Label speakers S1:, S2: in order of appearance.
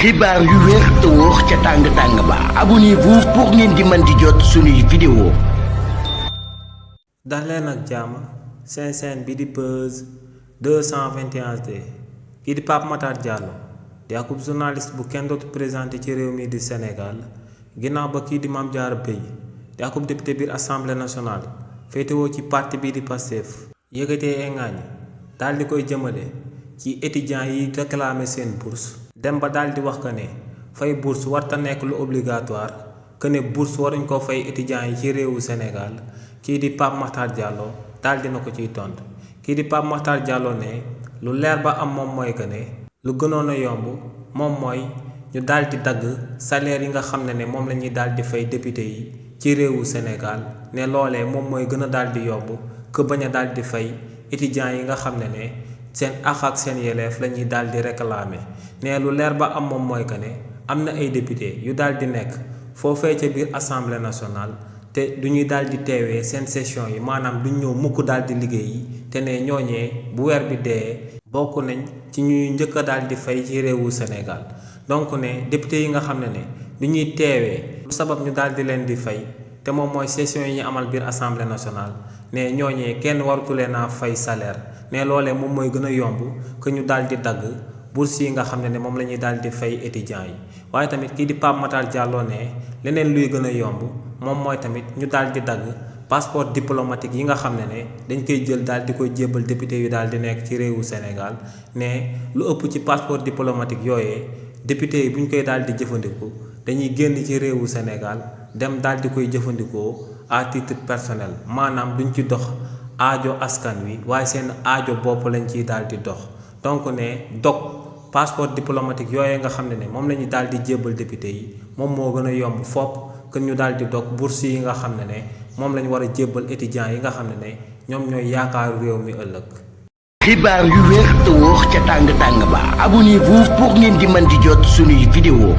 S1: xibaar yu wér te wóor ca tàng ba abonnez-vous pour ngeen di mën di jot suñuy vidéo.
S2: dal leen ak jàmm seen chaîne bi di Buzz 221D kii di Pape Matar Diallo di akub journaliste bu kenn dootu présenté ci réew mi di Sénégal ginnaaw ba kii di Mame Diarra Bèye di akub député biir assemblée nationale féetewoo ci parti bi di Pastef yëkkatee engaañ daal di koy jëmale ci étudiants yi réclamer seen bourse dem ba daal di wax que ne fay bourse warta nekk lu obligatoire que ne bourse waruñ ko fay étudiants yi ci réewu Sénégal kii di Pape Matar Diallo daal dina ko ciy tontu kii di Pape Matar Diallo ne lu leer ba am moom mooy que ne lu gënoon a yomb moom mooy ñu daal di dagg salaire yi nga xam ne moom la ñuy daal di fay député yi ci réewu Sénégal ne loolee moom mooy gën a daal di yomb que bañ a daal di fay étudiants yi nga xam ne seen àq ak seen yeleef la ñuy daal di réclamer ne lu leer ba am moom mooy que ne am na ay député yu daal di nekk foofee ca biir assemblée nationale te du ñuy daal di teewee seen session yi maanaam duñ ñëw mukk daal di liggéey yi te ne ñooñee bu weer bi dee bokk nañ ci ñuy njëkk a daal di fay ci réewu Sénégal donc ne député yi nga xam ne du ñuy teewee lu sabab ñu daal di leen di fay te moom mooy session yi ñu amal biir assemblée nationale ne ñooñee kenn waratu leen a fay salaire ne loolee moom mooy gën a yomb que ñu daal di dagg bourse yi nga xam ne moom la ñuy daal di fay étudiants yi waaye tamit kii di Pape Matar Diallo ne leneen luy gën a yomb moom mooy tamit ñu daal di dagg passeport diplomatique yi nga xam ne dañ koy jël daal di koy jébbal député yu daal di nekk ci réewu Sénégal ne lu ëpp ci passeport diplomatique yooyee député yi bu ñu koy daal di jëfandikoo dañuy génn ci réewu Sénégal dem daal di koy jëfandikoo à titre personnel maanaam duñ ci dox aajo askan wi waaye seen aajo bopp lañ ciy daal di dox donc ne dog passeport diplomatique yooyee nga xam ne moom la ñu daal di jébbal député yi moom moo gën a yomb fopp que ñu daal di dog bourse yi nga xam ne moom lañ war a jébbal étudiants yi nga xam ne ñoom ñooy yaakaaru réew mi ëllëg.
S1: xibaar yu wér te wóor ca tàng ba abonnez-vous pour ngeen di mën di jot suñuy vidéo.